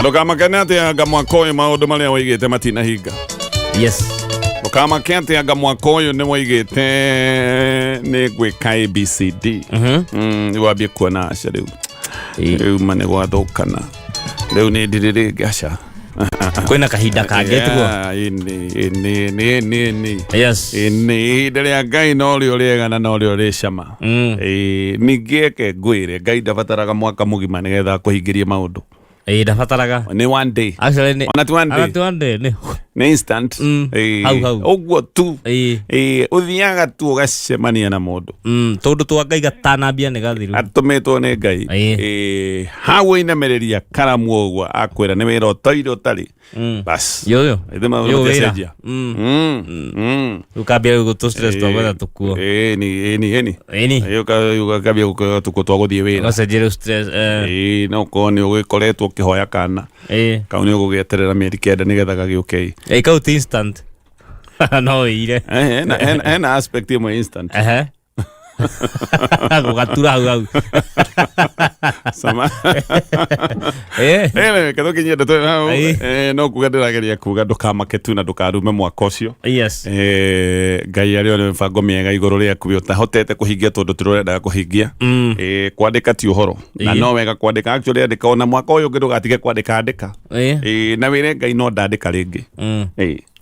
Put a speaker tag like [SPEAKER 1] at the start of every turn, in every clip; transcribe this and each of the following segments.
[SPEAKER 1] Ndũkamake nĩ atĩ anga mwaka ũyũ maũndũ marĩa woigĩte matinahinga.
[SPEAKER 2] Yes.
[SPEAKER 1] Ndũkamake atĩ anga mwaka ũyũ nĩ woigĩte nĩ ngwĩka ABCD. Rĩu wambie kuona aca rĩu. Rĩu ma nĩ gwathũkana. Rĩu nĩ ndirĩ rĩngĩ aca.
[SPEAKER 2] Kwĩna kahinda kangĩ tiguo.
[SPEAKER 1] Yeah, ĩni, ĩni, ĩni, ĩni, ĩni.
[SPEAKER 2] Yes.
[SPEAKER 1] Ĩni, ihinda rĩa Ngai norĩo rĩega na norĩo rĩ cama. Ĩĩ, ningĩ eke ngwĩre Ngai ndabataraga mwaka mũgima nĩgetha akũhingĩrie maũndũ.
[SPEAKER 2] Ĩĩ, ndabataraga.
[SPEAKER 1] Nĩ one day.
[SPEAKER 2] Actually nĩ
[SPEAKER 1] Ona ti one day.
[SPEAKER 2] Ona ti one day nĩ.
[SPEAKER 1] Nĩ instant. Ĩĩ,
[SPEAKER 2] Hau hau.
[SPEAKER 1] Ũguo tu.
[SPEAKER 2] Ĩĩ.
[SPEAKER 1] Ĩĩ, ũthiaga tu ũgacemania na mũndũ.
[SPEAKER 2] Tũndũ twa Ngai gatanambia nĩ gathiru.
[SPEAKER 1] Atũmĩtwo nĩ Ngai.
[SPEAKER 2] Ĩĩ.
[SPEAKER 1] Ĩĩ, hau ũinamĩrĩria karamu ũguo akwĩra nĩ wĩra ũtoire ũtarĩ. Bas.
[SPEAKER 2] Yoyo.
[SPEAKER 1] Ithe maũndũ
[SPEAKER 2] Yo wĩra.
[SPEAKER 1] matiacenjia.
[SPEAKER 2] Ũkambia rĩu gũtũ stress twa gwetha tũkuo.
[SPEAKER 1] Ĩni, ĩni, ĩni.
[SPEAKER 2] Ĩni.
[SPEAKER 1] Ũkambia gũkĩoya tũkuo twa gũthiĩ wĩra.
[SPEAKER 2] Ũgacenjia rĩu stress.
[SPEAKER 1] Ĩĩ, no ũkorwo nĩ ũgĩkoretwo ũkĩhoya kana.
[SPEAKER 2] Ĩĩ.
[SPEAKER 1] Kau nĩ ũgũgĩeterera mĩeri 9 nĩgetha gagĩũke.
[SPEAKER 2] Ĩĩ, kau ti instant. No wĩire.
[SPEAKER 1] Hena aspect ĩmwe instant.
[SPEAKER 2] Ehe. Gũgatura hau hau.
[SPEAKER 1] Sama.
[SPEAKER 2] Eh.
[SPEAKER 1] Reke tũkinyie ndeto ĩyo hau.
[SPEAKER 2] Ĩĩ.
[SPEAKER 1] No kuga ndĩrageria kuga ndũkamake tu na ndũkarume mwaka ũcio.
[SPEAKER 2] Yes.
[SPEAKER 1] Ngai arĩ o na mĩbango mĩega igũrũ rĩaku we ũtahotete kũhingia tondũ tũrĩendaga kũhingia. Kwandĩka ti ũhoro na no wega kwandĩka, actually andĩka ona mwaka ũyũ ũngĩ, ndũgatige kwandĩka, andĩka. Na wĩre Ngai no ndandĩka rĩngĩ.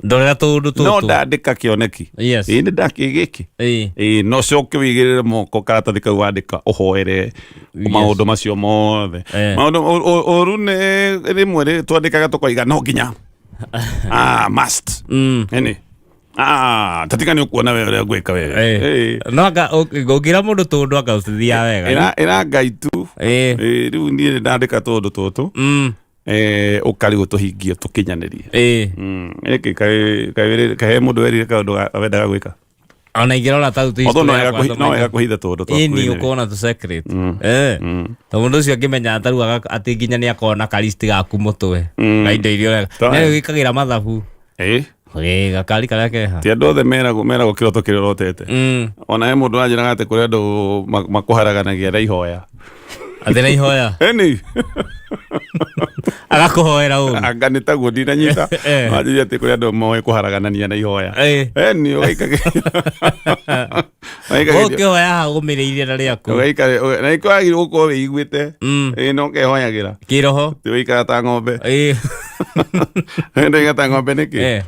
[SPEAKER 2] Ndorera tũũndũ
[SPEAKER 1] No
[SPEAKER 2] tũtũ.
[SPEAKER 1] ndandĩka kĩoneki.
[SPEAKER 2] Yes.
[SPEAKER 1] Ĩĩ, nĩ ndakĩ gĩkĩ. Ĩĩ, no coke wĩigĩrĩre moko karatathi kau wandĩka ũhoere maũndũ macio mothe. Maũndũ ũru nĩ rĩmwe twandĩkaga tũkoiga no nginya must. Ĩni tatiga nĩ ũkuona we ũrĩa ngwĩka we.
[SPEAKER 2] No anga ũngĩra mũndũ tũũndũ anga ũtithiaga wega.
[SPEAKER 1] Ĩra Ngai tu. Ĩĩ, rĩu niĩ nĩ ndandĩka tũũndũ tũtũ. Ũkarigwo tũhingie tũkinyanĩrie. Ĩkĩ kaĩ mũndũ werire kaũndũ wendaga gwĩka?
[SPEAKER 2] Ona ingĩrora ta rĩu
[SPEAKER 1] Although no
[SPEAKER 2] history
[SPEAKER 1] wega
[SPEAKER 2] yakwa
[SPEAKER 1] no wega kũhitha tũũndũ twaku.
[SPEAKER 2] Ĩni,
[SPEAKER 1] Anyway.
[SPEAKER 2] ũkona tũ secret. To mũndũ ũcio angĩmenya tarĩu atĩ nginya nĩ akorwo na karisti gaku mũtwe na indo iria ũreka. Nĩ wĩkagĩra mathabu. Ĩĩ, gakari karĩa keha.
[SPEAKER 1] Ti andũ othe meragwo kĩroto kĩrĩa ũrotete. Ona he mũndũ anjĩraga atĩ kũrĩ andũ makũharaganagia na ihoya.
[SPEAKER 2] Atĩ na ihoya?
[SPEAKER 1] Ĩni.
[SPEAKER 2] Agakũhoera ũru?
[SPEAKER 1] Anga nĩ taguo, ndinanyita. Anjĩrire atĩ kũrĩ andũ moĩ kũharaganania na ihoya. Ĩni, ũgaikagia
[SPEAKER 2] Ũkĩhoya haha ũmĩrĩirie na rĩaku.
[SPEAKER 1] Ũgaikara na ĩkwagĩrĩirwo gũkorwo wĩiguĩte. Ĩĩ, no ũkehoyagĩra.
[SPEAKER 2] Kĩroho.
[SPEAKER 1] Ti ũikara ta ng'ombe. Ndĩiga ta ng'ombe nĩkĩ?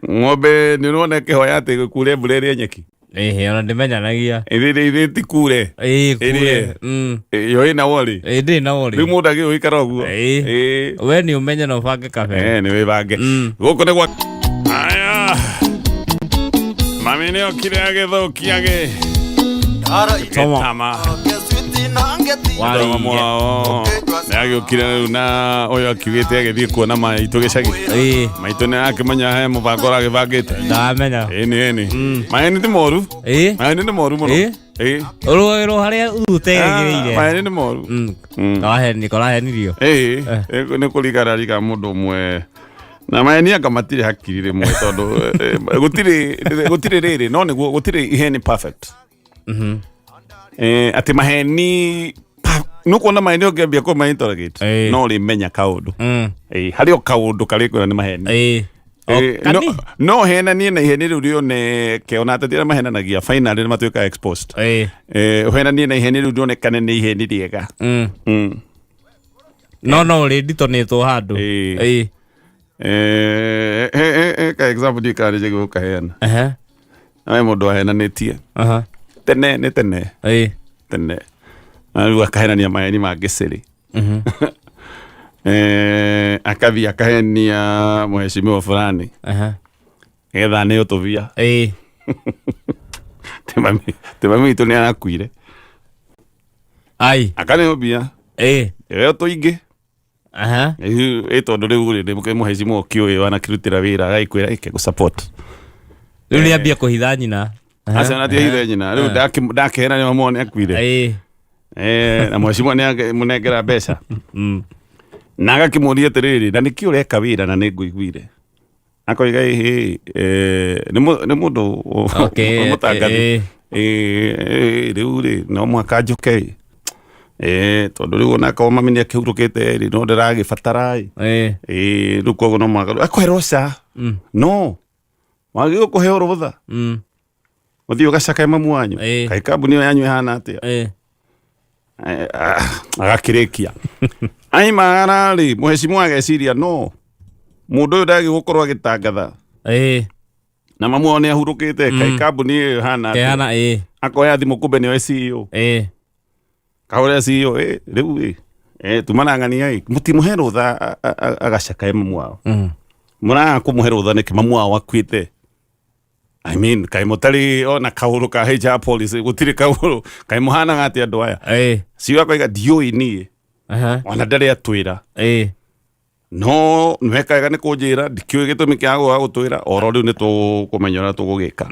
[SPEAKER 1] Ng'ombe nĩ ũrona ĩkĩhoya atĩ kure mbura ĩrĩe nyeki?
[SPEAKER 2] Ĩhĩ, ona ndĩmenyanagia.
[SPEAKER 1] Ĩrĩ ti kure.
[SPEAKER 2] Ĩĩ, kure.
[SPEAKER 1] Ĩrĩe. Yo ĩna worry.
[SPEAKER 2] Ĩĩ, ndĩrĩ na worry.
[SPEAKER 1] Rĩu mũndũ agĩrĩirwo gũikara ũguo.
[SPEAKER 2] Ĩĩ. We nĩ ũmenye na ũbange kabere.
[SPEAKER 1] Nĩ wĩbange. Gũkũ nĩ gwa aya mami nĩ okire agĩthũkia gĩ gĩtama.
[SPEAKER 2] Warĩire.
[SPEAKER 1] Nĩ agĩũkire rĩu na ũyũ akiugĩte agĩthiĩ kuona maitũ gĩcagi. Maitũ nĩ akĩmenya he mũbango ũragĩbangĩte.
[SPEAKER 2] Ndamenya.
[SPEAKER 1] Ĩni, ĩni. Maeni ti moru. Maeni nĩ moru mũno. Ĩĩ.
[SPEAKER 2] Ũrugagĩrwo harĩa ũterĩgĩrĩire.
[SPEAKER 1] Maeni nĩ moru.
[SPEAKER 2] Karaheni, karahenirio.
[SPEAKER 1] Ĩĩ, nĩ kũrigara riga mũndũ ũmwe na maeni anga matirĩ hakiri rĩmwe tondũ gũtirĩ rĩrĩ no nĩguo gũtirĩ iheni perfect. Atĩ maheni nũkuona maheni ũngĩambia kũma interrogate no ũrĩmenya kaũndũ. Harĩ o kaũndũ karĩ kwĩra nĩ maheni. No henanie na iheni rĩu rĩoneke ona ateti arĩa mahenanagia finally nĩ matuĩka exposed. Ũhenanie na iheni rĩu rĩonekane nĩ iheni rĩega.
[SPEAKER 2] No ũrĩ nditonĩtwo handũ.
[SPEAKER 1] Ka example ndiũĩ kana nĩ gũkaheana. Na mũndũ ahenanĩtie tene nĩ tene tene na rĩu akahenania maheni mangĩ cĩrĩ. Akathiĩ akahenia mheshimiwa fulani nĩgetha aneo tũbia. Ti mami witũ nĩ arakuire.
[SPEAKER 2] Ai.
[SPEAKER 1] Akaneo mbia. Ĩyo tũingĩ. Ĩ tondũ rĩu rĩ nĩ mheshimiwa ũkĩũĩ wanakĩrutĩra wĩra agagĩkwĩra ĩke gũ support.
[SPEAKER 2] Rĩu nĩ ambia kũhitha nyina.
[SPEAKER 1] Acio na tiahithe nyina rĩu ndakĩhena nĩ mamu nĩ akuire. Na mheshimiwa nĩ amũnengera mbeca na agakĩmũria atĩrĩrĩ, na nĩkĩ ũreka wĩra na nĩ ngũiguire akoiga ĩhĩ nĩ mũndũ mũtangathi. Rĩu rĩ no mũhaka njũke ĩ. Ĩĩ, tondũ rĩu onakorwo mami nĩ akĩhurũkĩte rĩ, no ndĩragĩbatara ĩ. Ĩĩ, rĩu koguo no mũhaka akũhe rũca. No wagĩrĩirwo kũheo rũtha ũthiĩ ũgacakae mamu wanyu. Kaĩ kambuni ĩyo yanyu ĩhana atĩa? Agakĩrĩkia aimagara rĩ, mũhecimu ageciria no mũndũ ũyũ ndagĩ gũkorwo agĩtangatha na mamu wao nĩ ahurũkĩte, kaĩ kambuni ĩyo ĩhana atĩa?
[SPEAKER 2] Kehana ĩĩ.
[SPEAKER 1] Akoya thimũ kumbe nĩwe CEO. Kahũre CEO, rĩu ĩ tuma na ng'ania ĩ, mũtimũhe rũtha agacakae mamu wao. Mũraga kũmũhe rũtha nĩkĩ mamu wao akuĩte? I mean, kaĩ mũtarĩ ona kaũndũ ka HR policy, gũtirĩ kaũndũ, kaĩ mũhanaga atĩa andũ aya? CEO akoiga ndiũĩ niĩ, ona ndarĩ atwĩra. No nĩweka wega nĩ kũnjĩra, ndikĩũĩ gĩtũmi kĩa gũka gũtwĩra, oro rĩu nĩ tũkũmenya ũrĩa tũgũgĩka.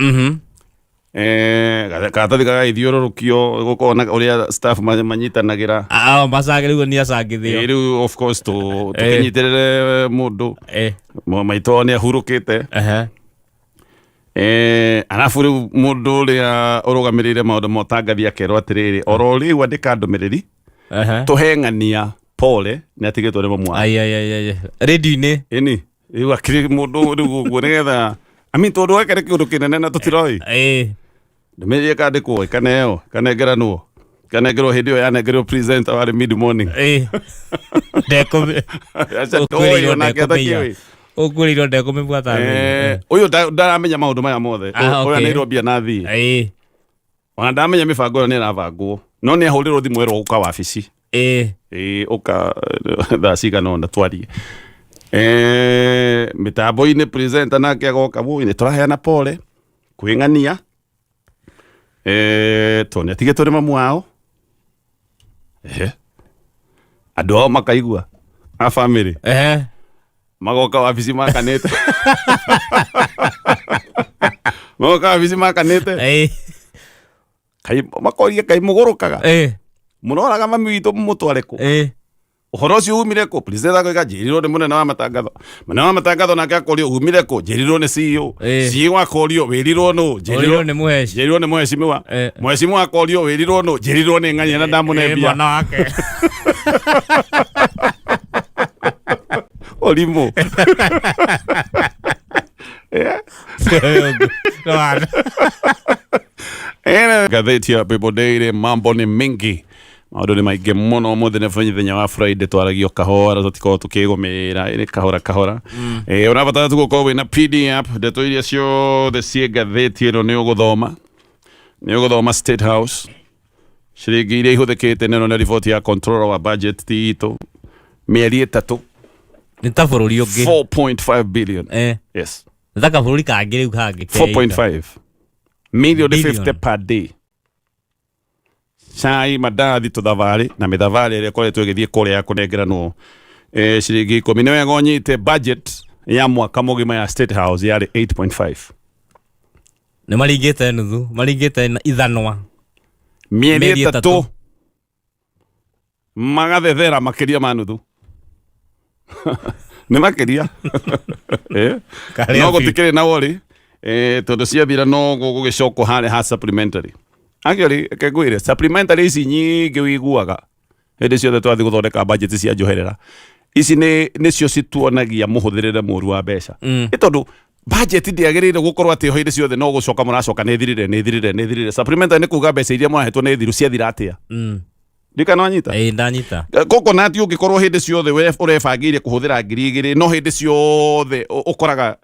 [SPEAKER 1] Karatathi gagagĩthiũrũrũkio gũkorwo na ũrĩa staff manyitanagĩra.
[SPEAKER 2] Ah, macangĩ rĩu nĩ acangithio.
[SPEAKER 1] Rĩu of course tũkĩnyitĩrĩre mũndũ. Maitũ wao nĩ ahurũkĩte. Arabu rĩu mũndũ ũrĩa ũrũgamĩrĩire maũndũ ma ũtangathi akerwo atĩrĩrĩ, oro rĩu andĩka ndũmĩrĩri, tũhe ng'ania pole nĩ atigĩtwo nĩ mamu wao.
[SPEAKER 2] Ai ai ai ai. Radio-inĩ.
[SPEAKER 1] Ĩni, rĩu akĩrĩ mũndũ rĩu ũguo nĩgetha, I mean, tondũ gaka nĩ kĩũndũ kĩnene na tũtiroĩ. Ndũmĩrĩri ĩkandĩkwo, ĩkaneo, ĩkanengeranwo, ĩkanengerwo hĩndĩ ĩyo yanengerwo presenter warĩ mid morning.
[SPEAKER 2] Ndekũmĩ.
[SPEAKER 1] Aca ndoĩ onake atakĩũĩ.
[SPEAKER 2] Ũkwĩrĩirwo ndekũmĩbuata.
[SPEAKER 1] Ũyũ ndaramenya maũndũ maya mothe. Ũyũ Nairobi anathiĩ. Ona ndaramenya mĩbango ĩyo nĩ ĩrabangwo. No nĩ ahũrĩrwo thimũ erwo ũka wabici. Ũka thaa cigana ũna twarie. Mĩtambo-inĩ presenter nake agoka, wũi nĩ tũraheana pole kwĩng'ania. Tondũ nĩ atigĩtwo nĩ mamu wao. Andũ ao makaigua a family. Magoka wabici makanĩte. Magoka wabici makanĩte. Kai makoria kai mũgũrũkaga. Mũroraga mami witũ mũmũtware kũ? Ũhoro ũcio umire kũ? Presenter akoiga njĩrirwo nĩ mũnene wa matangatho. Mũnene wa matangatho nake akorio umire kũ? Njĩrirwo nĩ CEO. CEO akorio wĩrirwo nũ?
[SPEAKER 2] Njĩrirwo nĩ mũheci.
[SPEAKER 1] Njĩrirwo nĩ mũhecimiwa. Mũhecimiwa akorio wĩrirwo nũ? Njĩrirwo nĩ ng'ania na ndamũne mbia.
[SPEAKER 2] Mwana wake.
[SPEAKER 1] Ũrimũ. Ngathĩti ya People Daily, mambo ni mingi, maũndũ nĩ maingĩ mũno. Ũmũthĩ nĩ mũthenya wa Friday, twaragio kahora, tũtikorwo tũkĩgũmĩra, ĩrĩ kahora kahora. Ũrabatara tu gũkorwo wĩna PDF, ndeto iria ciothe ciĩ ngathĩti ĩno nĩ ũgũthoma, nĩ ũgũthoma State House ciringi iria ihũthĩkĩte, nĩno nĩ riboti ya controller wa budget ti itũ, mĩeri 3.
[SPEAKER 2] Nĩ ta bũrũri ũngĩ.
[SPEAKER 1] 4.5 billion. Yes.
[SPEAKER 2] Nĩ ta kabũrũri kangĩ rĩu kangĩ.
[SPEAKER 1] 4.5 million.
[SPEAKER 2] Billion.
[SPEAKER 1] 50 per day, cai, mandathi, tũthabarĩ na mĩthabarĩ ĩrĩa ĩkoretwo ĩgĩthiĩ kũrĩa ya kũnengeranwo ciringi 10. Nĩ wega ũnyite budget ya mwaka mũgima ya State House yarĩ 8.5.
[SPEAKER 2] Nĩ maringĩte nuthu, maringĩte ithanwa.
[SPEAKER 1] Mĩeri
[SPEAKER 2] Mĩeri
[SPEAKER 1] 3.
[SPEAKER 2] 3.
[SPEAKER 1] Magathethera makĩria ma nuthu, nĩ makĩria.
[SPEAKER 2] Karĩa
[SPEAKER 1] No
[SPEAKER 2] biũ.
[SPEAKER 1] gũtikĩrĩ na worry, tondũ ciathira no gũgĩcokwo harĩa ha supplementary. Actually, reke ngwĩre, supplementary ici nyingĩ wĩiguaga hĩndĩ ciothe twathiĩ gũthondeka budget cia njoherera ici nĩcio cituonagia mũhũthĩrĩre mũru wa mbeca. Nĩ tondũ budget ndĩagĩrĩire gũkorwo atĩ hĩndĩ ciothe no gũcoka mũracoka, nĩ thirire, nĩ thirire, nĩ thirire. Supplementary nĩ kuga mbeca iria mũrahetwo nĩ thiru, ciathira atĩa? Ndikana wanyita?
[SPEAKER 2] Ĩĩ, ndanyita.
[SPEAKER 1] Coconut ũngĩkorwo hĩndĩ ciothe we ũrebangĩire kũhũthĩra 2000, no hĩndĩ ciothe ũkoraga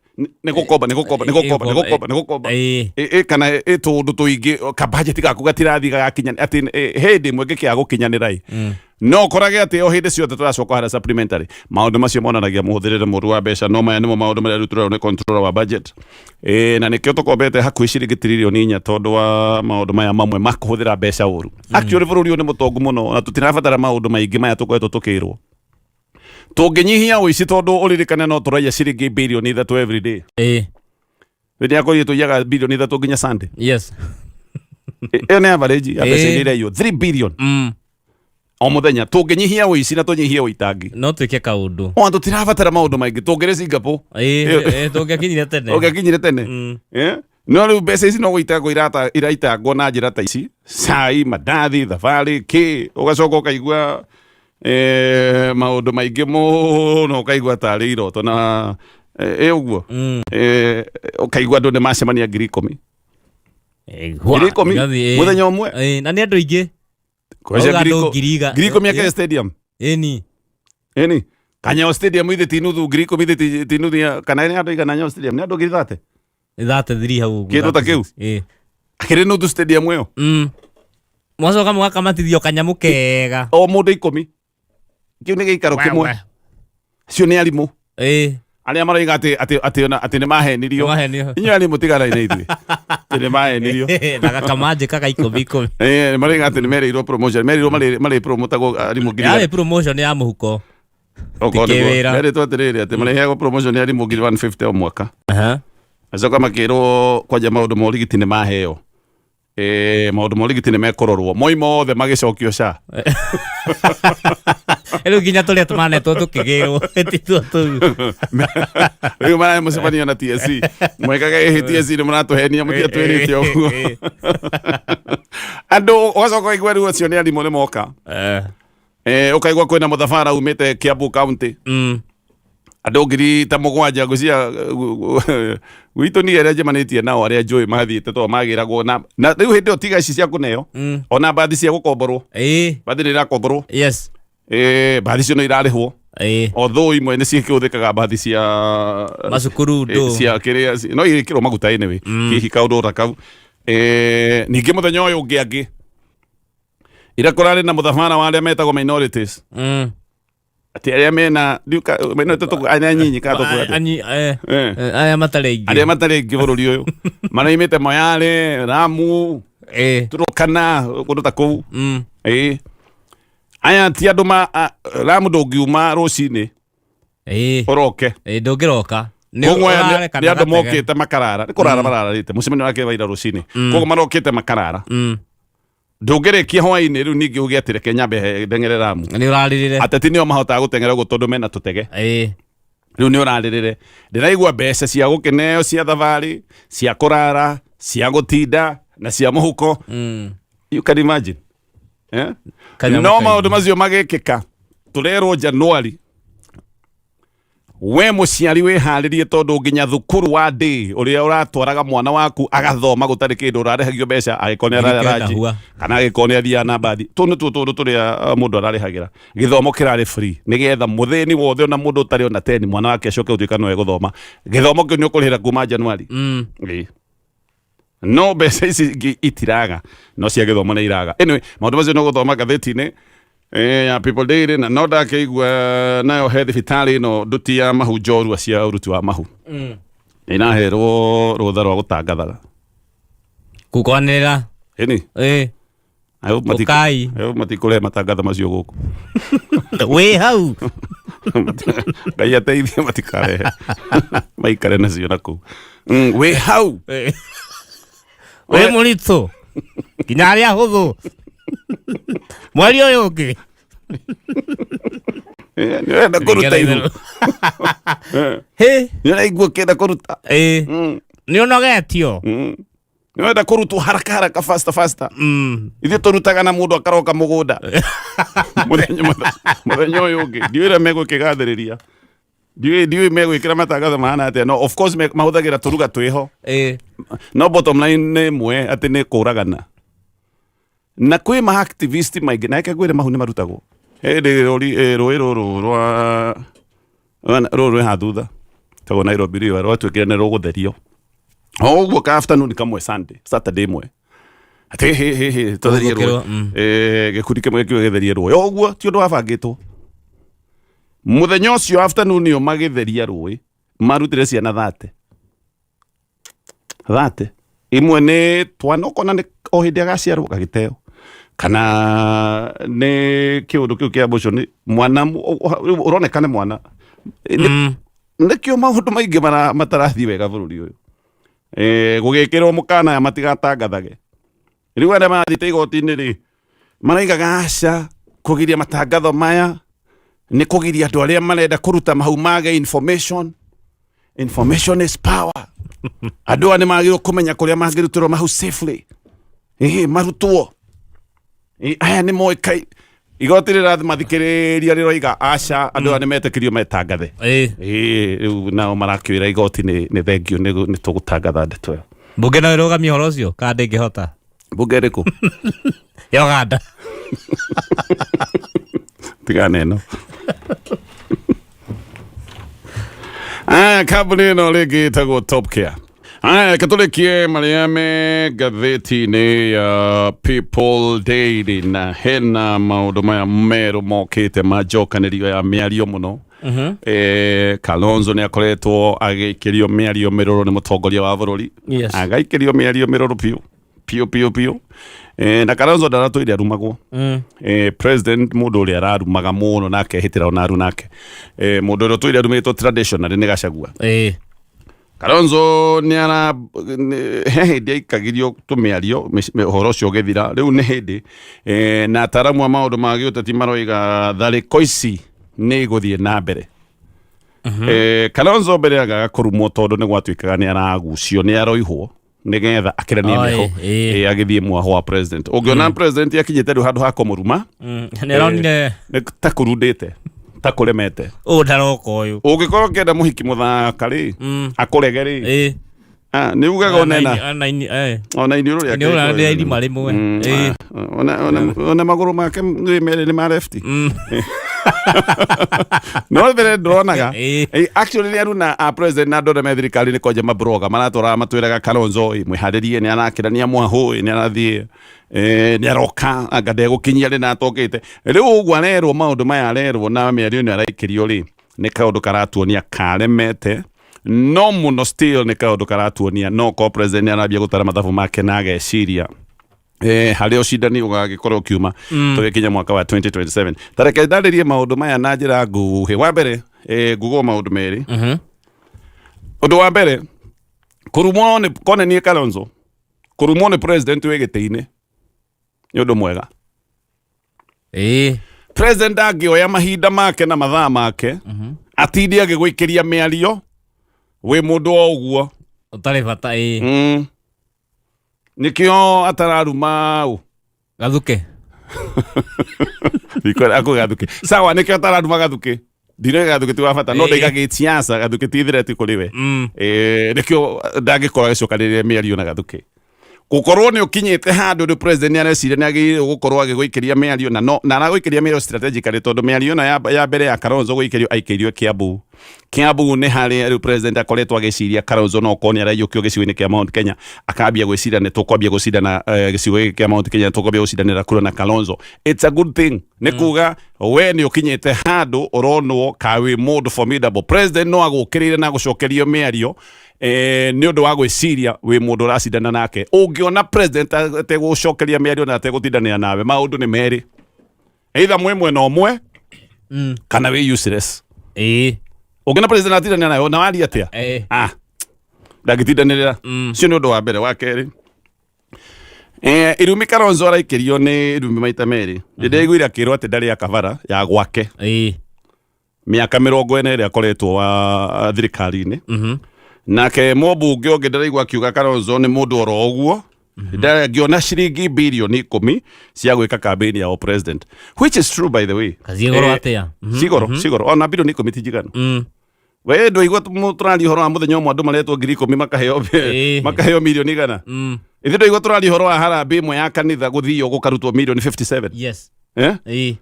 [SPEAKER 1] nĩ gũkomba, nĩ gũkomba, nĩ gũkomba, nĩ gũkomba, nĩ gũkomba. Kana tũũndũ tũingĩ, kabajeti gaku gatirathiĩ gagakinya atĩ hĩndĩ ĩmwe ngĩkĩaga gũkinyanĩra ĩ, no ũkorage atĩ o hĩndĩ ciothe tũracoka harĩa supplementary. Maũndũ macio monanagia mũhũthĩrĩre mũru wa mbeca. No maya nĩmo maũndũ marĩa rĩu tũrerwo nĩ controller wa budget. Na nĩkĩo tũkombete hakuhĩ ciringi tiririoni 4 tondũ wa maũndũ maya mamwe ma kũhũthĩra mbeca ũru. Actually bũrũri ũyũ nĩ mũtongu mũno na tũtirabatara maũndũ maingĩ maya tũkoretwo tũkĩrwo. Tũngĩnyihia ũici, tondũ ũririkane no tũraiya ciringi birioni 3 every day. Rĩrĩa akorire tũiyaga birioni 3 nginya Sunday. Ĩyo nĩ average ya mbeca iria iraiywo, 3 billion o mũthenya. Tũngĩnyihia ũici na tũnyihie ũitangi,
[SPEAKER 2] No twĩke kaũndũ.
[SPEAKER 1] Ona tũtirabatara maũndũ maingĩ. Tũngĩrĩ Singapore.
[SPEAKER 2] Ĩĩ, tũngĩakinyire tene.
[SPEAKER 1] Ũngĩakinyire tene. No rĩu mbeca ici no gũitangwo iraitangwo na njĩra ta ici, cai, mandathi, thabarĩ, kĩ, ũgacoka ũkaigua maũndũ maingĩ mũno, ũkaigua tarĩ iroto na ĩ ũguo. Ũkaigua andũ nĩ macemania 10,000. 10,000 mũthenya ũmwe.
[SPEAKER 2] Na nĩ andũ aingĩ.
[SPEAKER 1] Kwaca
[SPEAKER 2] Auga andũ ngiri iga-
[SPEAKER 1] 10,000 akenya stadium.
[SPEAKER 2] Ĩni.
[SPEAKER 1] Ĩni. Kanyao stadium ithe ti nuthu 10,000 ithe ti nuthu ya kana nĩ andũ igana Nyayo stadium nĩ andũ 30,000.
[SPEAKER 2] 33 hau ũguo.
[SPEAKER 1] Kĩndũ ta kĩu?
[SPEAKER 2] Ĩ.
[SPEAKER 1] Akĩrĩ nuthu stadium ĩyo.
[SPEAKER 2] Mwacoka mũgakamatithio kanyamũ kega.
[SPEAKER 1] O mũndũ 10. Kĩu nĩ gĩikaro kĩmwe. Acio nĩ arimũ.
[SPEAKER 2] Ĩ.
[SPEAKER 1] Arĩa maroiga atĩ atĩ atĩ ona atĩ nĩ mahenirio.
[SPEAKER 2] Nĩmahenirio.
[SPEAKER 1] Inyuĩ arimũ tiganai na ithuĩ. Atĩ nĩ mahenirio.
[SPEAKER 2] Na gakamanjĩ kaga ikũmi ikũmi.
[SPEAKER 1] Maroiga atĩ nĩ merĩirwo promotion, merĩirwo marĩ marĩ promotagwo arimũ ngiri
[SPEAKER 2] Yarĩ promotion ya mũhuko.
[SPEAKER 1] Okorwo
[SPEAKER 2] Ti
[SPEAKER 1] nĩguo.
[SPEAKER 2] kĩwĩra.
[SPEAKER 1] Merĩtwo atĩrĩrĩ atĩ marĩheagwo promotion ya arimũ 150,000 o mwaka.
[SPEAKER 2] Aha.
[SPEAKER 1] Acoka makĩrwo kwanja maũndũ ma ũrigiti nĩ maheo. Maũndũ ma ũrigiti nĩ mekũrorwo. Moima othe magĩcokio SHA.
[SPEAKER 2] Rĩu nginya tũrĩa tũmanetwo tũkĩgĩrwo tituo tũu.
[SPEAKER 1] Rĩu mararĩ mũcemanio na TSC. Mwekaga ĩhĩ TSC nĩ mũratũhenia mũtiatwĩrĩte ũguo. Andũ ũgacoka ũkaigua rĩu acio nĩ arimũ nĩ moka. Ũkaigua kwĩna mũthabara umĩte Kiambu County. Andũ 7,000 ngwĩciria gwitũ niĩ arĩa njemanĩtie nao arĩa njũĩ mathiĩte tondũ magĩragwo na rĩu hĩndĩ ĩyo tiga ici cia kũneo ona mbathi cia gũkomborwo. Mbathi nĩ irakomborwo. Mbathi icio no irarĩhwo. Although imwe nĩ cikĩhũthĩkaga mbathi cia
[SPEAKER 2] Macukuru ndũ.
[SPEAKER 1] Cia kĩrĩa no igĩkĩrwo maguta anyway. Hihi kaũndũ ta kau. Ningĩ mũthenya ũyũ ũngĩ angĩ ira kũrarĩ na mũthabara wa arĩa metagwo minorities. Atĩ arĩa mena ndiũ minority arĩa anyinyi ka tũkuga atĩa?
[SPEAKER 2] Aya matarĩ aingĩ.
[SPEAKER 1] Arĩa matarĩ aingĩ bũrũri ũyũ. Maraimĩte Moyale, Lamu, Turkana, kũndũ ta kũu. Aya ti andũ ma, Lamu ndũngiuma rũcinĩ. Ũroke.
[SPEAKER 2] Ndũngĩroka. Nĩ
[SPEAKER 1] Koguo aya
[SPEAKER 2] ũrareka
[SPEAKER 1] nĩ andũ
[SPEAKER 2] na gatege.
[SPEAKER 1] mokĩte makarara. Nĩ kũrara marararĩte. Mũcemanio wake wa ira rũcinĩ. Koguo marokĩte makarara. Ndũngĩrĩkia hwainĩ rĩu ningĩ uge atĩ reke nyambe ndeng'ere Lamu.
[SPEAKER 2] Nĩ ũrarĩrĩre.
[SPEAKER 1] Ateti nĩo mahotaga gũteng'era ũguo tondũ mena tũtege. Rĩu nĩ ũrarĩrĩre. Ndĩraigua mbeca cia gũkĩneo cia thabarĩ, cia kũrara, cia gũtinda na cia mũhuko. You can imagine.
[SPEAKER 2] Kanyamũ
[SPEAKER 1] No
[SPEAKER 2] kaingĩ.
[SPEAKER 1] maũndũ macio magĩkĩka tũrerwo Januari we mũciari wĩharĩrie tondũ nginya thukuru wa day ũrĩa ũratwaraga mwana waku agathoma gũtarĩ kĩndũ ũrarĩhagio mbeca angĩkorwo nĩ ararĩa
[SPEAKER 2] Ngiri kenda
[SPEAKER 1] ranji
[SPEAKER 2] hua.
[SPEAKER 1] kana angĩkorwo nĩ athiaga na mbathi. Tũu nĩtuo tũndũ tũrĩa mũndũ ararĩhagĩra. Gĩthomo kĩrarĩ free nĩgetha mũthĩni wothe ona mũndũ ũtarĩ ona 10 mwana wake acoke gũtuĩka no egũthoma. Gĩthomo kĩu nĩ ũkũrĩhĩra kuma Januari. Ĩĩ. No mbeca ici ingĩ itiraga no cia gĩthomo nĩ iraga. Anyway, maũndũ macio no gũthoma ngathĩti-inĩ ya People Daily na no ndakĩigua nayo he thibitarĩ ĩno nduti ya mahu njorua cia ũruti wa mahu. Nĩ iraherwo rũtha rwa gũtangathaga.
[SPEAKER 2] Kũkwanĩrĩra.
[SPEAKER 1] Ĩni. I hope
[SPEAKER 2] Ũkai.
[SPEAKER 1] I hope matikũrehe matangatho macio gũkũ.
[SPEAKER 2] Wĩ hau.
[SPEAKER 1] Ngai ateithie matikarehe. Maikare nacio na kũu. Wĩ hau.
[SPEAKER 2] Wĩ mũritũ. Nginya arĩa ahũthũ. Mweri ũyũ ũngĩ.
[SPEAKER 1] Nĩ ũrenda kũruta ihu.
[SPEAKER 2] Hĩ.
[SPEAKER 1] Nĩ ũraigua ũkĩenda kũruta.
[SPEAKER 2] Nĩ ũnogetio.
[SPEAKER 1] Nĩ ũrenda kũrutwo haraka haraka faster faster. Ithuĩ tũrutaga na mũndũ akaroka mũgũnda. Mũthenya ũyũ ũngĩ. Ndiũĩ ũrĩa megũkĩgathĩrĩria. Ndiũĩ megwĩkĩra matangatho mahana atĩa. No of course mahũthagĩra tũruga twĩho. No bottom line nĩ ĩmwe atĩ nĩ kũragana. Na kwĩ ma activist maingĩ, na reke ngwĩre mahu nĩ marutagwo. Hĩndĩ rũĩ rũrũ rwa rũrũ rwĩ haha thutha, tagwo Nairobi River, rwatuĩkire nĩ rũgũtherio. O ũguo ka afternoon kamwe Sunday, Saturday ĩmwe. Atĩ hĩ, hĩ, hĩ, tũtherie rũĩ.
[SPEAKER 2] Gũkĩrwo,
[SPEAKER 1] Gĩkundi kĩmwe gĩkiuga gĩtherie rũĩ. O ũguo ti ũndũ wabangĩtwo. Mũthenya ũcio afternoon ĩyo magĩtheria rũĩ, marutire ciana 30. 30. Imwe nĩ twana ũkona nĩ o hĩndĩ agaciarwo gagĩteo. Kana nĩ kĩũndũ kĩu kĩa abortion, nĩ mwana rĩu ũroneka nĩ mwana. Nĩkĩo maũndũ maingĩ matarathiĩ wega bũrũri ũyũ. Gũgĩkĩrwo mũkana aya matigatangathage. Rĩu arĩa marathiĩte igoti-inĩ rĩ, maraigaga aca, kũgiria matangatho maya nĩ kũgiria andũ arĩa marenda kũruta mahu mage information. Information is power. Andũ aya nĩ magĩrĩirwo kũmenya kũrĩa mangĩrutĩrwo mahu safely. Ĩĩ, marutwo. Ĩĩ, aya nĩ moĩkai. Igoti rĩrathikĩrĩria rĩroiga aca, andũ aya nĩ metĩkĩrio metangathe. Ĩĩ, rĩu nao marakĩwĩra igoti nĩ thengio nĩ tũgũtangatha ndeto ĩyo.
[SPEAKER 2] Mbunge no ĩrũgamie ũhoro ũcio kana ndĩngĩhota?
[SPEAKER 1] Mbunge ĩrĩkũ?
[SPEAKER 2] Ya Uganda.
[SPEAKER 1] Tigana ĩno. Aya, kambuni ĩno rĩngĩ ĩtagwo Top Care. Aya, reke tũrĩkie marĩa me ngathĩti-inĩ ya People Daily, na hena maũndũ maya merũ mokĩte ma njokanĩrio ya mĩario mũno. Kalonzo nĩ akoretwo agĩikĩrio mĩario mĩrũrũ nĩ mũtongoria wa bũrũri. Agaikĩrio mĩario mĩrũrũ biũ biũ biũ biũ. Na Kalonzo ndaratũire arumagwo. President mũndũ ũrĩa ararumaga mũno na akehĩtĩra ona aru nake. Mũndũ ũrĩa ũtũire arumĩtwo traditionally nĩ Gachagua. Kalonzo nĩ ara he hĩndĩ aikagirio tũmĩario ũhoro ũcio ũgĩthira. Rĩu nĩ hĩndĩ na ataramu a maũndũ ma gĩũteti maroiga tharĩko ici nĩ igũthiĩ na mbere. Kalonzo mbere agaga kũrumwo tondũ nĩ gwatuĩkaga nĩ aragucio, nĩ aroihwo nĩgetha akĩranie mĩho. Agĩthiĩ mwaho wa president. Ũngĩona president akinyĩte rĩu handũ ha kũmũruma,
[SPEAKER 2] Nĩ aronire
[SPEAKER 1] nĩ ta kũrundĩte, ta kũremete.
[SPEAKER 2] Ũũ ndaroka ũyũ.
[SPEAKER 1] Ũngĩkorwo ũkĩenda mũhiki mũthaka rĩ, akũrege rĩ, nĩ ugaga onena ona iniũrũ rĩake
[SPEAKER 2] Iniũrũ rĩa irima rĩmwe.
[SPEAKER 1] Ona magũrũ make nĩ merĩ nĩ ma left. No mbere ndĩronaga. Actually nĩ aruna a president na andũ arĩa me thirikari nĩ kwanja mabroga maratwaraga matwĩraga Kalonzo ĩ, mwĩharĩrie nĩ arakĩrania mwahũ ĩ, nĩ arathiĩ nĩ aroka anga ndegũkinyia rĩ na atokĩte. Rĩu ũguo arerwo maũndũ maya arerwo na mĩario ĩno araikĩrio rĩ, nĩ kaũndũ karatuonia karemete no mũno, still nĩ kaũndũ karatuonia no ko president nĩ arambia gũtara mathabu make na ageciria harĩa ũcindani ũgagĩkorwo ũkiuma tũgĩkinya mwaka wa 2027. Ta reke ndarĩrie maũndũ maya na njĩra nguhĩ. Wa mbere, ngugwo maũndũ merĩ. Ũndũ wa mbere, kũrumwo nĩ kone niĩ Kalonzo, kũrumwo nĩ president wĩ gĩtĩ-inĩ nĩ ũndũ mwega. President angĩoya mahinda make na mathaa make atinde agĩgũikĩria mĩario wĩ mũndũ o ũguo
[SPEAKER 2] ũtarĩ bata.
[SPEAKER 1] Nĩkĩo atararuma ũ.
[SPEAKER 2] Gathuke.
[SPEAKER 1] Akũ Gathuke sawa, nĩkĩo atararuma Gathuke. Ndinoiga Gathuke ti wa bata, no ndaiga gĩciaca Gathuke ti threat kũrĩ we. Nĩkĩo ndangĩkorwo agĩcokanĩrĩria mĩario na Gathuke. Gũkorwo nĩ ũkinyĩte handũ rĩu president nĩ areciria nĩ agĩrĩirwo gũkorwo agĩgũikĩria mĩario na no na aragũikĩria mĩario strategically, tondũ mĩario ĩno ya mbere ya Kalonzo gũikĩrio aikĩirio Kiambu. Kiambu nĩ harĩa rĩu president akoretwo agĩciria Kalonzo no korwo nĩ araiyũkio gĩcigo-inĩ kĩa Mount Kenya, akambia gwĩciria nĩ tũkwambia gũcindana gĩcigo gĩkĩ kĩa Mount Kenya, tũkwambia gũcindanĩra kura na Kalonzo. It's a good thing, nĩ kuga we nĩ ũkinyĩte handũ ũronwo ka wĩ mũndũ formidable. President no agũkĩrĩire na agũcokerie mĩario nĩ ũndũ wa gwĩciria wĩ mũndũ ũracindana nake. Ũngĩona president ategũcokeria mĩario na ategũtindanĩra nawe, maũndũ nĩ merĩ, either mwĩ mwena ũmwe kana wĩ useless. Ũngĩona president atindanĩra nawe ona waria atĩa, ndangĩtindanĩrĩra. Ũcio nĩ ũndũ wa mbere. Wa kerĩ, irumi Kalonzo araikĩrio nĩ irumi maita merĩ. Ndĩraiguire akĩrwo atĩ ndarĩ akabara ya gwake mĩaka 40 ĩrĩa akoretwo wa thirikari-inĩ. Nake mũmbunge ũngĩ ndĩraigua akiuga Kalonzo nĩ mũndũ oro ũguo, ndangĩona ciringi birioni 10 cia gwĩka campaign ya president, which is true, by the way.
[SPEAKER 2] Kaciĩ goro atĩa?
[SPEAKER 1] Cigoro cigoro, ona birioni 10 ti njiganu. We ndwaigua tũraria ũhoro wa mũthenya ũmwe andũ maretwo 10,000 makaheo makaheo mirioni 100? Ithuĩ ndwaigua tũraria ũhoro wa harambĩ ĩmwe ya kanitha gũthio gũkarutwo mirioni 57? Eh?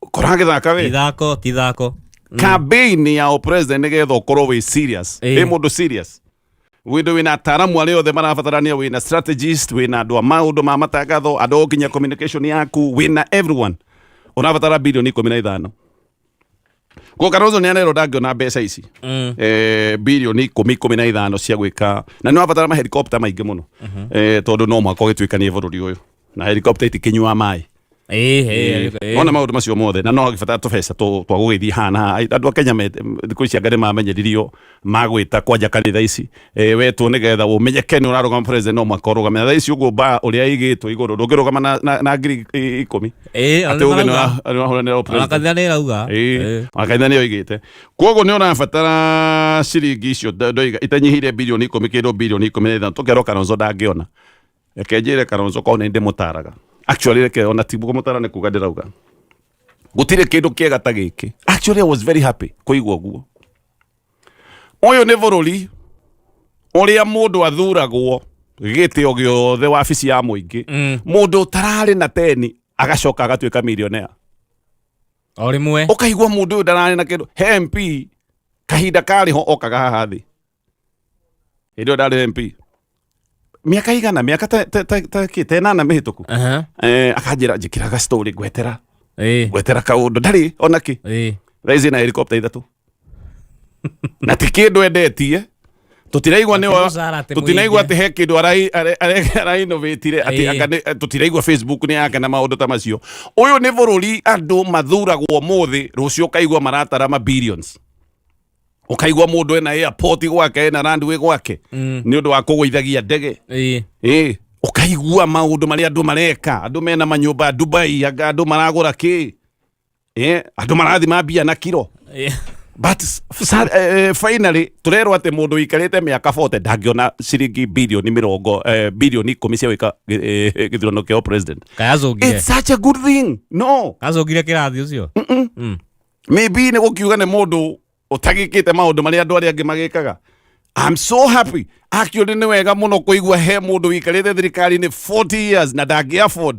[SPEAKER 1] Kũragĩthaka we.
[SPEAKER 2] Ithako ti ithako.
[SPEAKER 1] Campaign ya president nĩgetha ũkorwo wĩ serious, wĩ mũndũ serious, wĩndũ wĩna ataaramu arĩa othe marabatarania, wĩna strategist, wĩna andũ a maũndũ ma matangatho, andũ a gũkinyia communication yaku, wĩna everyone, ũrabatara birioni 15. Koguo Kalonzo nĩ arerwo ndangĩona mbeca ici birioni 10, 15 cia gwĩka, na nĩ wabatara mahelikopta maingĩ mũno, tondũ no mũhaka ũgĩtuĩkanie bũrũri ũyũ na helikopta itikĩnyua maĩ. Ona maũndũ macio mothe na no agĩbatara tũbeca twa gũgĩthiĩ haha na haha. Andũ a Kenya thikũ ici anga nĩ mamenyeririo magwĩta kwanja kanitha ici, wetwo nĩgetha ũmenyeke nĩ ũrarũgama president, no mũhaka ũrũgame. Na thaa ici ũguo mbaa ũrĩa ĩigĩtwo igũrũ, ndũngĩrũgama na 10,000 atĩ uge nĩ ũrahũranĩra
[SPEAKER 2] o
[SPEAKER 1] president.
[SPEAKER 2] Ona kanitha nĩ ĩrauga.
[SPEAKER 1] Ona kanitha nĩ yoigĩte. Koguo nĩ ũrabatara Ndangĩona ciringi icio ndoiga itanyihĩire birioni ikũmi kĩndũ birioni 15 tũkerwo Kalonzo ndangĩona. Reke njĩre Kalonzo korwo nĩ ndĩmũtaraga. Actually reke ona ti kũmũtara nĩ kuga ndĩrauga. Gũtirĩ kĩndũ kĩega ta gĩkĩ. Actually I was very happy kũigua ũguo. Ũyũ nĩ bũrũri ũrĩa mũndũ athuragwo gĩtĩo gĩothe wabici ya mũingĩ. Mũndũ ũtararĩ na teni agacoka agatuĩka millionaire.
[SPEAKER 2] O rĩmwe.
[SPEAKER 1] Ũkaigua mũndũ ũyũ ndararĩ na kĩndũ. He MP kahinda karĩ ho okaga haha thĩ. Hĩndĩ ĩyo ndarĩ MP. Mĩaka igana, mĩaka ta, ta, ta, ta, kĩ, ta ĩnana mĩhĩtũku. Akanjĩra njĩkĩraga story ngwetera. Ngwetera kaũndũ ndarĩ ona kĩ. Thaa ici na helicopter ithatũ. Na ti kĩndũ endetie. Tũtiraigua nĩ
[SPEAKER 2] Mũcara atĩ
[SPEAKER 1] tũtiraigua
[SPEAKER 2] mũingĩ.
[SPEAKER 1] atĩ he kĩndũ arainnovatire atĩ anga tũtiraigua Facebook nĩ yake na maũndũ ta macio. Ũyũ nĩ bũrũri andũ mathuragwo ũmũthĩ rũciũ ũkaigua maratara ma billions. Ũkaigua mũndũ ena airport gwake ena runway gwake nĩ ũndũ wa kũgũithagia ndege. Ĩĩ, ũkaigua maũndũ marĩa andũ mareka, andũ mena manyũmba Dubai, anga andũ maragũra kĩ. Andũ marathima mbia na kiro. But finally turerwo atĩ mũndũ ũikarĩte mĩaka 40 ndangĩona ciringi bilioni mĩrongo bilioni ikũmi cia gwĩka gĩthurano kĩa president.
[SPEAKER 2] Kayacũngire.
[SPEAKER 1] It's such a good thing. No.
[SPEAKER 2] Kacũngire kĩrathi ũcio.
[SPEAKER 1] Maybe nĩ gũkiuga nĩ mũndũ ũtagĩkĩte maũndũ marĩa andũ arĩa angĩ magĩkaga. I'm so happy. Actually nĩ wega mũno kũigua he mũndũ ũikarĩte thirikari-inĩ 40 years na ndangĩ afford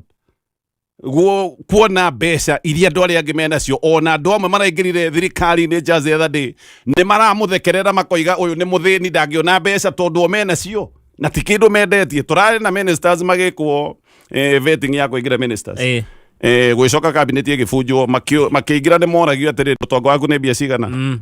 [SPEAKER 1] kuona mbeca iria andũ arĩa angĩ menacio. Ona andũ amwe maraingĩrire thirikari-inĩ just the other day nĩ maramũthekerera makoiga ũyũ nĩ mũthĩni ndangĩona mbeca tondũ o menacio na ti kĩndũ mendetie. Tũrarĩ na ministers magĩkwo vetting ya kũingĩra ministers. Gwĩcoka cabinet ĩgĩbunjwo, makĩingĩra nĩ moragio atĩrĩrĩ, ũtonga waku nĩ mbia cigana?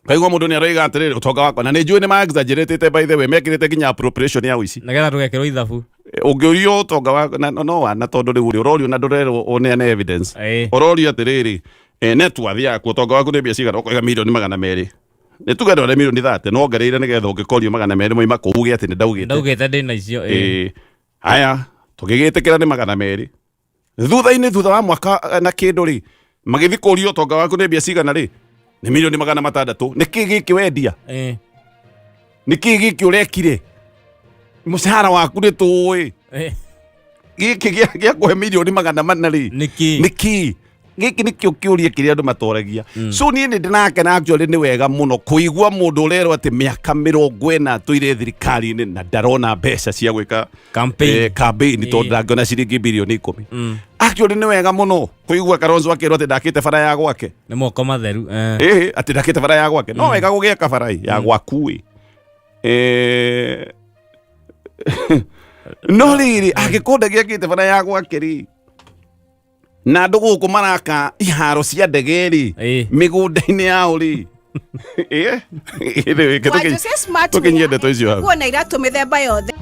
[SPEAKER 1] Kaigua mũndũ nĩ aroiga atĩrĩrĩ, ũtonga wakwa, na nĩ njũĩ nĩ ma exaggeratĩte by the way, mekĩrĩte nginya appropriation ya ũici.
[SPEAKER 2] Nĩgetha ndũgekĩrwo ithabu.
[SPEAKER 1] Ũngĩũrio ũtonga waku, na, no wana tondũ rĩu ũrĩ ũrorio na ndũrerwo ũneane evidence. Ũrorio atĩrĩrĩ, net worth yaku, ũtonga waku nĩ mbia cigana? Ũkoiga mirioni magana merĩ. Nĩ tuge ndware mirioni 30, no ongereire nĩgetha ũngĩkorio magana merĩ moima kũu uge atĩ nĩ ndaugĩte.
[SPEAKER 2] Ndaugĩte ndĩna icio.
[SPEAKER 1] Haya, tũgĩgĩtĩkĩra nĩ magana merĩ. Thutha-inĩ, thutha wa mwaka na kĩndũ rĩ, magĩthiĩ kũrio ũtonga waku nĩ mbia cigana rĩ, nĩ mirioni magana matandatũ. Nĩ kĩ gĩkĩ wendia? Nĩ kĩ gĩkĩ ũrekire? Mũcara waku nĩ tũĩ. Gĩkĩ gĩa kũhe mirioni magana mana rĩ,
[SPEAKER 2] Nĩ kĩ?
[SPEAKER 1] Nĩ kĩ? Gĩkĩ nĩkĩo kĩũria kĩrĩa andũ matoragia. So niĩ nĩ ndĩrakena actually nĩ wega mũno kũigua mũndũ ũrerwo atĩ mĩaka mĩrongo ĩna atũire thirikari-inĩ na ndarona mbeca cia gwĩka
[SPEAKER 2] Campaign.
[SPEAKER 1] Campaign tondũ ndangĩona ciringi birioni ikũmi. Actually nĩ wega mũno kũigua Kalonzo akĩrwo atĩ ndakĩte bara ya gwake.
[SPEAKER 2] Nĩ moko matheru.
[SPEAKER 1] Ĩĩ, atĩ ndakĩte bara ya gwake. No wega gũgĩaka bara ya gwaku ĩ. No rĩrĩ, angĩkorwo ndagĩakĩte bara ya gwake rĩ, na andũ gũkũ maraka iharo cia ndege rĩ, mĩgũnda-inĩ yao rĩ.
[SPEAKER 3] Wanjũ cia smart
[SPEAKER 1] Tũkinyie ndeto icio hau.
[SPEAKER 3] Nguo na iratũ mĩthemba yothe.